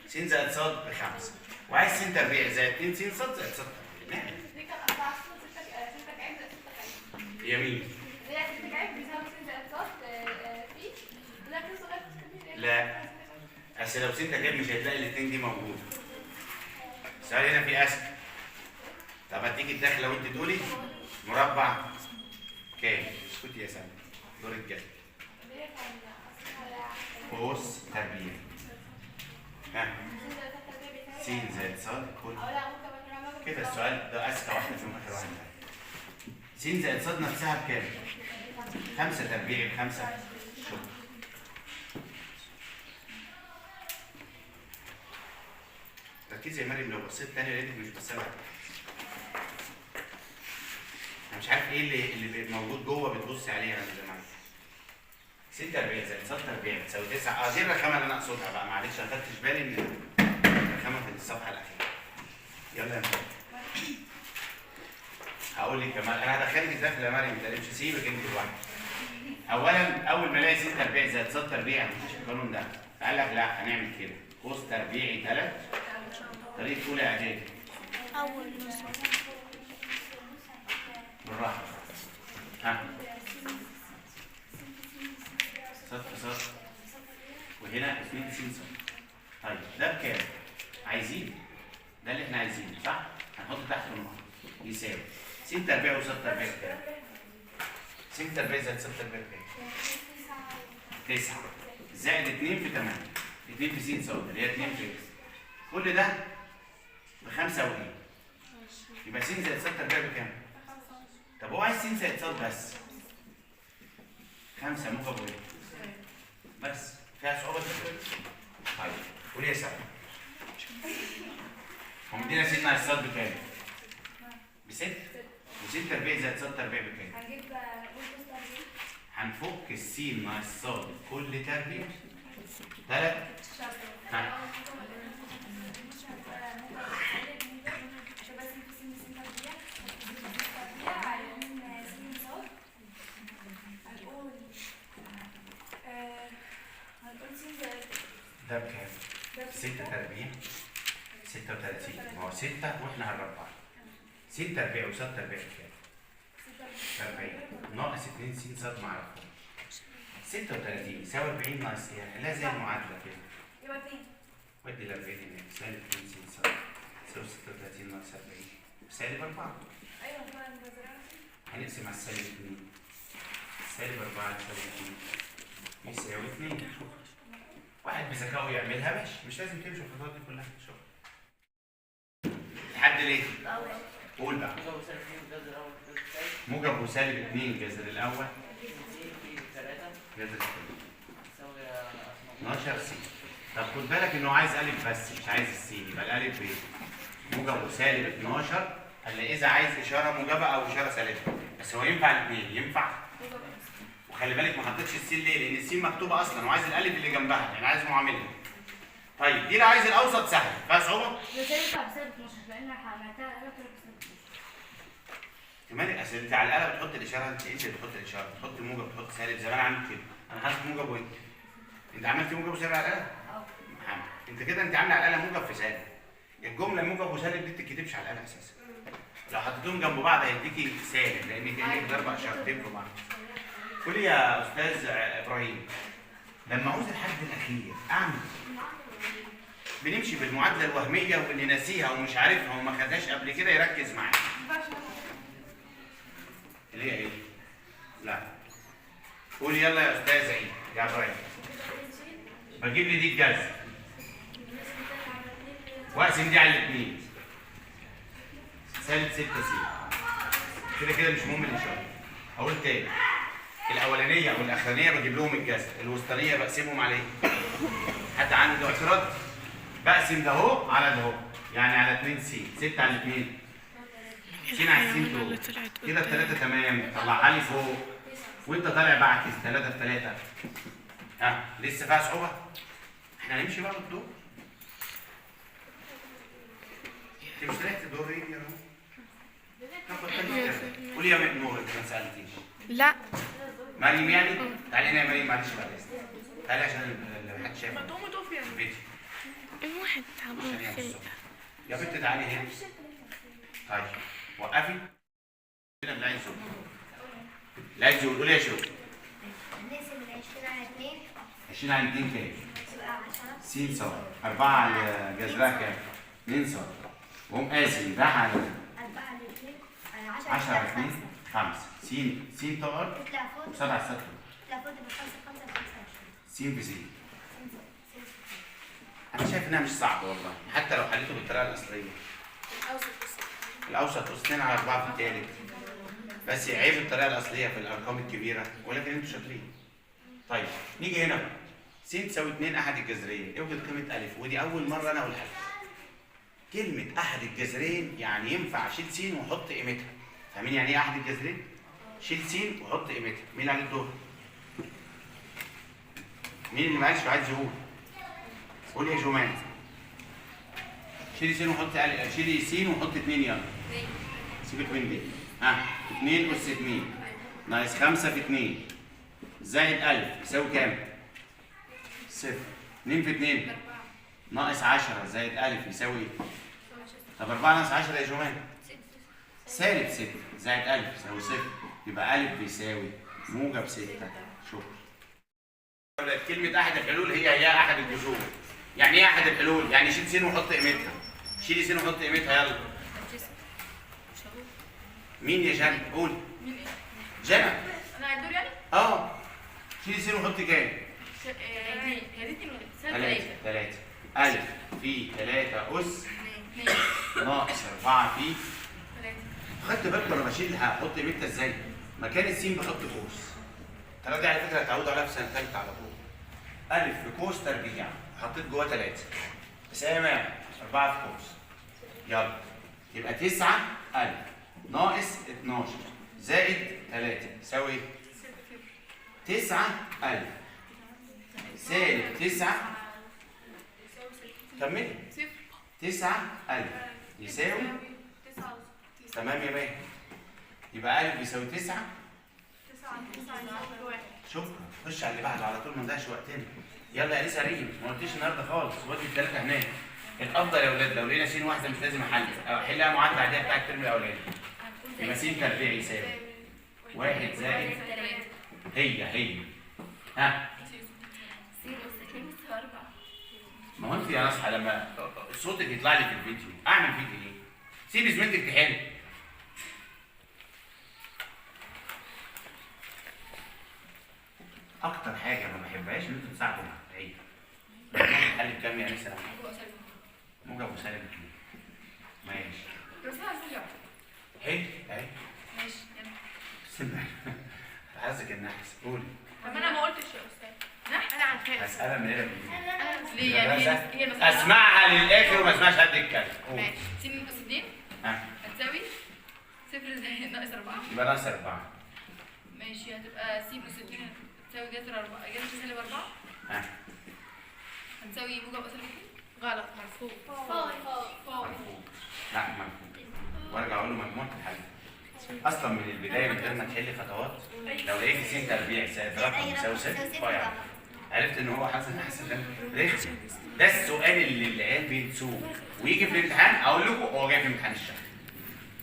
س زائد ص ب5، وعايز س تربيع زائد 2 س ص زائد ص تربيع. نعمل دي كان 4 س تكعيب زائد 6 تكعيب. يمين. اللي هي 6 تكعيب بيساوي س زائد ص في لا كده صغير كبير. لا اصل لو س تكعيب مش هتلاقي الاثنين دي موجودة. السؤال هنا فيه اسك. طب هتيجي الداخلة وانت تقولي مربع كام؟ اسكتي يا سلمى، دور الجد. قوس تربيع. ها س زائد ص كل كده. السؤال ده اذكى واحدة فيهم، اخر واحدة. س زائد ص نفسها بكام؟ 5 تربيع ب5. شكرا. ركزي يا مريم، لو بصيت تاني لقيتك مش بسالك. انا مش عارف ايه اللي موجود جوه بتبصي عليه يا زمان. س تربيع زائد ص تربيع بتساوي 9. دي الرخامه اللي انا اقصدها بقى، معلش ما خدتش بالي ان الرخامه في الصفحة الاخيرة. يلا يا مريم. هقول لك كمان انا هدخلك ازاي يا مريم، ما تقلقش، سيبك انت لوحدك. اولا اول ما الاقي س تربيع زائد ص تربيع مفيش القانون ده، فقال لك لا هنعمل كده قوس تربيعي 3 طريقه اولى اعدادي. اول نص بالراحة. ها ص في ص وهنا 2 س ص. طيب ده بكام؟ عايزين ده اللي احنا عايزينه صح؟ هنحط تحت النقطة يساوي س تربيع وص تربيع بكام؟ س تربيع زائد ص تربيع بكام؟ 9 زائد 2 في 8 2 في س ص اللي هي 2 في كل ده ب5 وايه؟ يبقى س زائد ص تربيع بكام؟ طب هو عايز س زائد ص بس 5 موجب وايه؟ بس فيها صعوبة دي؟ طيب قولي يا سلمى. هو مدينا س ناقص ص بكام؟ ب6 وس تربيع زائد ص تربيع بكام؟ هنجيب قوس تربيع. هنفك السين ناقص ص كل تربيع 3. ها ده بكام؟ 6 تربيع 36، ما هو 6 واحنا هنربعها. س تربيع وص تربيع بكام؟ 40 ناقص 2 س ص معرفهمش. 36 يساوي 40 ناقص ايه؟ هنحلها زي المعادلة كده. يبقى 2. ودي ال 40 هناك سالب 2 س ص يساوي 36 ناقص 40 سالب 4. ايوه طبعا. هنقسم على السالب 2. سالب 4 على سالب 2 يساوي 2. شكرا. واحد بذكائه يعملها ماشي، مش لازم تمشي الخطوات دي كلها. شكرا. لحد ليه؟ قول بقى. موجب وسالب 2 جذر الاول جذر الثاني 12 س. طب خد بالك انه عايز الف بس مش عايز السين، يبقى الالف ب موجب وسالب 12. قال لي اذا عايز اشارة موجبه او اشارة سالبه، بس هو ينفع الاثنين؟ ينفع. وخلي بالك ما حطيتش السين ليه؟ لان السين مكتوبة اصلا وعايز الالف اللي جنبها، يعني عايز معاملها. طيب دي لو عايز الاوسط سهل، فيها صعوبة؟ بس ينفع بسالب 12 لان عملتها قلبت بسالب 12. كمان اصل انت على القلم بتحط الاشارة، انت اللي بتحط الاشارة، بتحط موجب بتحط سالب زي ما انا عامل كده، انا حاطط موجب وانت. انت عملت موجب وسالب على القلم؟ اه. انت كده انت عامل على القلم موجب في سالب. الجملة موجب وسالب دي بتتكتبش على القلم اساسا. لو حطيتهم جنب بعض هيديكي سالب لان كانك ضربه اشارتين في بعض. قولي يا استاذ ابراهيم، لما عاوز الحد الاخير اعمل ايه؟ بنمشي بالمعادله الوهمية واللي ناسيها ومش عارفها وما خدهاش قبل كده يركز معايا. اللي هي ايه؟ لا. قول يلا يا استاذ عيد يا ابراهيم. بجيب لي دي الجذر واقسم دي على الاثنين. سالب 6 س. كده كده مش مهم الاشارة. هقول تاني. الاولانية والاخرانيه بجيب لهم الجذر، الوسطانيه بقسمهم على ايه؟ حد عنده اعتراض؟ بقسم ده اهو على ده اهو، يعني على 2 س، 6 على 2. س على س دول كده الثلاثة تمام، طلعها لي فوق وانت طالع بعكس 3 في 3. ها لسه فيها صعوبة؟ احنا هنمشي بقى بالدور. انت مش طلعت دور ايه يا رب؟ قولي يا نور انت ما سالتيش. لا مريم يعني؟ تعالي هنا يا مريم معلش بعد اذنك. تعالي عشان لو حد شايف ما تقومي تقفي يعني. الفيديو. الواحد تعبان. يا بنت تعالي هنا. طيب وقفي. لا عايز لا عايز قولي يا شو. هنقسم ال 20 على 2. 20 على 2 كام؟ تبقى 10. س ص 4 على جذرها كام؟ 2 ص. وقوم قاسم ده على 4 على 2 على 10 10 على 2 5 س س تقعد تطلع فوق 7 6 تطلع فوق تبقى 5 5 25 س في س. انا شايف انها مش صعبة والله، حتى لو حليته بالطريقة الاصلية. الاوسط اس 2 على 4 في الثالث. بس عيب الطريقة الاصلية في الارقام الكبيرة، ولكن انتوا شاطرين. طيب نيجي هنا بقى. س تساوي 2 احد الجذرين، اوجد قيمة الف، ودي اول مرة انا اقولها لك. كلمة احد الجذرين يعني ينفع اشيل س واحط قيمتها. فاهمين يعني ايه احد الجذرين؟ شيل س وحط قيمتها. مين اللي عليه الدور؟ مين اللي ما قالش وعايز يقول؟ قول يا جمان. شيلي س وحط شيلي س وحط 2 يلا. سيبك من دي. ها 2 أس 2 ناقص 5 في 2 زائد 1000 يساوي كام؟ صفر. 2 في 2 ناقص 10 زائد 1000 يساوي ايه؟ طب 4 ناقص 10 يا جمان؟ سالب 6 زائد 1000 يساوي صفر، يبقى 1000 بيساوي موجب 6. شكرا. كلمة أحد الحلول هي أحد الجذور. يعني إيه أحد الحلول؟ يعني شيل س وحط قيمتها. شيلي س وحط قيمتها يلا. مين يا جنى؟ قولي. مين ايه؟ جنى. انا على الدور يعني؟ اه. شيلي س وحطي كام؟ 2. هي دي 2 ولا 3؟ 3. ألف في 3 أس ناقص 4 في 3. خدت بالكم أنا بشيل هحط قيمتها إزاي؟ مكان السين بحط قوس. الطريقة دي على فكرة هتعودوا عليها في سنة ثالثة على طول. ألف في قوس تربيع حطيت جواه 3. سامع 4 في قوس. يلا يبقى 9 ألف ناقص 12 زائد 3 يساوي ايه؟ 9 ألف سالب 9. كملي. 9 ألف يساوي 9. تمام يا ماهر. يبقى ألف يساوي 9 9 9 يساوي 1. شكرا. خش على اللي بعده على طول ما نضيعش وقتنا. يلا يا لسه ريم، ما قلتيش النهارده خالص، ودي الثلاثة هناك. الافضل يا اولاد لو لقينا س واحدة مش لازم احل، احلها معادلة عادية بتاعت الترم الاولاني. يبقى س تربيع يساوي 1 زائد هي ها س أس 2 بتساوي 4. ما هو انت يا نصحى لما صوتك يطلع لي في الفيديو اعمل فيك ايه؟ سيبي زميلتك تحل. اكتر حاجة ما بحبهاش ان انتوا تساعدوا بعض. عيب. الحل بكام يا انسه؟ موجب وسالب 2. ماشي. بس انا عايزه حلو اهي. ماشي يلا. استنى حظك النحس. قولي. طب انا ما قلتش يا استاذ. انا عارفاه. مسألة من هنا ليه يعني؟ هي مسألة اسمعها للاخر وما اسمعش حد يتكلم. ماشي. س أس 2 هتساوي 0 زائد ناقص 4. يبقى ناقص 4. ماشي هتبقى س أس 2 هتساوي جذر 4 جذر سالب 4. ها هتساوي موجب سالب 2. غلط. مرفوع. فوق. لا مرفوع. وارجع اقول له مجموعة الحل. اصلا من البداية من غير ما تحل خطوات، لو لقيت س تربيع زائد رقم يساوي 0 عرفت ان هو حسن حسن رخم. ده السؤال اللي العيال بينسوه ويجي في الامتحان. اقول لكم هو جاي في امتحان الشهر.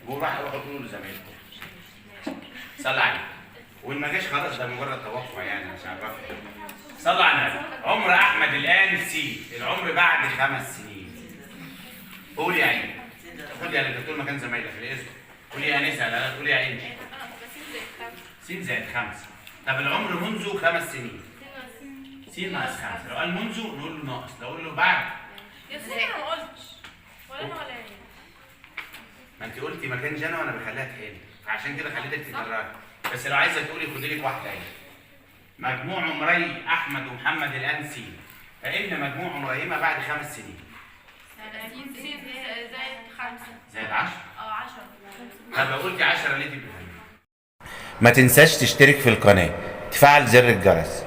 وراح اروح اقول لزمايلكم. صلى عليه. وان ما جاش خلاص ده مجرد توقع يعني مش عارفه. صلى على النبي. عمر احمد الان سي، العمر بعد 5 سنين. قول يا عيني. خد يا دكتور مكان زمايلك الاذن. قولي يا انسه. لا قولي يا عيني. س زائد 5. طب العمر منذ 5 سنين. س ناقص 5. لو قال منذ نقول له ناقص، لو قول له بعد. يا سيدي انا ما قلتش ولا انا ولا هي. ما انت قلتي مكان جنى وانا بخليها تحل، فعشان كده خليتك تكرري. بس لو عايزه تقولي خدي لك واحدة اهي. مجموع عمري احمد ومحمد الان س، فان مجموع عمريهما بعد 5 سنين. س زائد 5 زائد 10. 10. طب لو قلتي 10 ليه تبقى؟ ما تنساش تشترك في القناة، تفعل زر الجرس.